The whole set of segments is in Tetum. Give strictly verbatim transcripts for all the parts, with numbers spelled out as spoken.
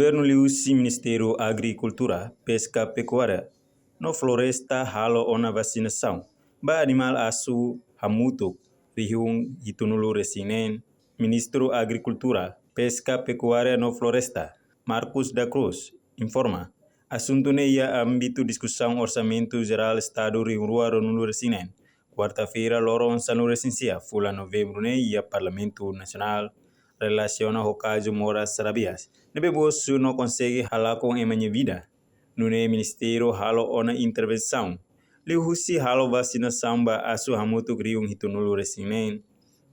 Governu liuhusi Ministériu Agrikultura, Peska, Pekuária no Floresta halo ona vasinasaun ba animál asu hamutuk rihun hitunulu resin neen. Ministru Agrikultura, Peska, Pekuária no Floresta, Marcos da Cruz, informa asuntu ne'e iha ámbitu diskusaun Orsamentu Jerál Estadu rihun rua ruanulu resin neen, kuarta-feira, loron sanulu resin sia, fulan Novembru ne'e, iha Parlamentu Nasionál, relasiona ho kazu moras rabiás ne'ebé bosu no konsege halakon ema nia vida. Nune'e Ministériu halo ona intervensaun liuhusi halo vasinasaun ba asu hamutuk rihun hitunulu resin neen.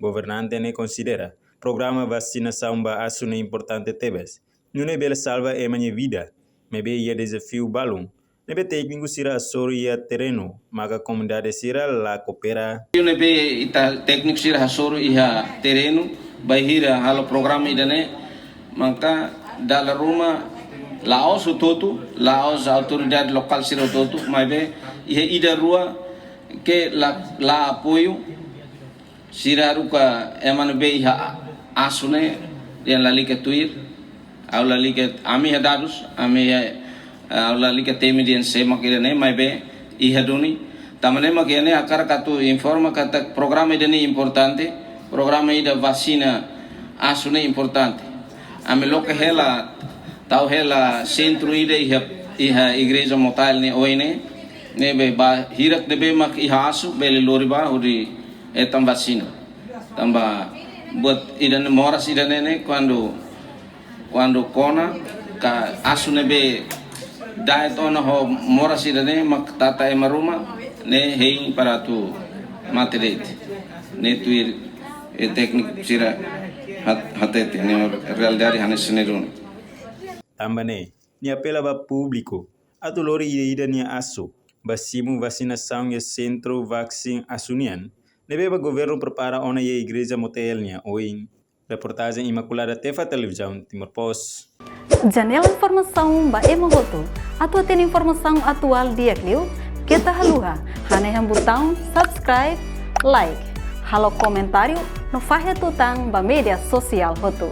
Governante ne'e konsidera programa vasinasaun ba asu ne'e importante tebes, nune'e bele salva ema nia vida. Maibé iha dezafiu balun ne'ebé tékniku sira hasoru iha terrenu, maka komunidade sira la koopera. Ne'ebé ita tékniku sira hasoru iha terrenu, bainhira halo programa ida-ne'e, maka dala ruma la'ós hotu-hotu, la'ós autoridade lokál sira hotu-hotu, maibé iha ida rua ke la, la apoiu. Sira haruka ema ne'ebé iha asu ne'e, dehan lalika tuir. Ha'u lalika, ami iha dadus, ami iha, ha'u lalika temi dehan sé mak ida-ne'e, maibé iha duni. Tanba ne'e mak ida-ne'e hakarak atu informa katak programa ida-ne'e importante, programa ida vasina asu ne'e importante. Ami loke hela, tau hela sentru ida iha, iha igreja Motael ne'e oin ne'e, ne'ebé ba hirak ne'ebé mak iha asu bele lori ba hodi hetan vasina. Tanba buat ida-ne'e, moras ida-ne'e ne'e kuandu, kuandu kona ka asu ne'ebé da'et ona ho moras ida-ne'e mak tata ema ruma ne'e hein para atu mate de'it. Ne'e tuir tékniku sira hat-, hatete, ne'e realidade hanesan ne'e duni. Tanba ne'e, nia apela ba públiku atu lori ida-idak nia asu ba simu vasinasaun iha sentru vaksin asu nian ne'ebé ba governu prepara ona iha igreja Motael nia oin. Reportajen Imaculada Tefa, Televizaun Timor Post. Janela informasaun ba ema hotu. Atu hatene informasaun atuál di'ak liu, keta haluha hanehan butaun subscribe, like, halo komentáriu no fahe tutan ba média sosiál hotu.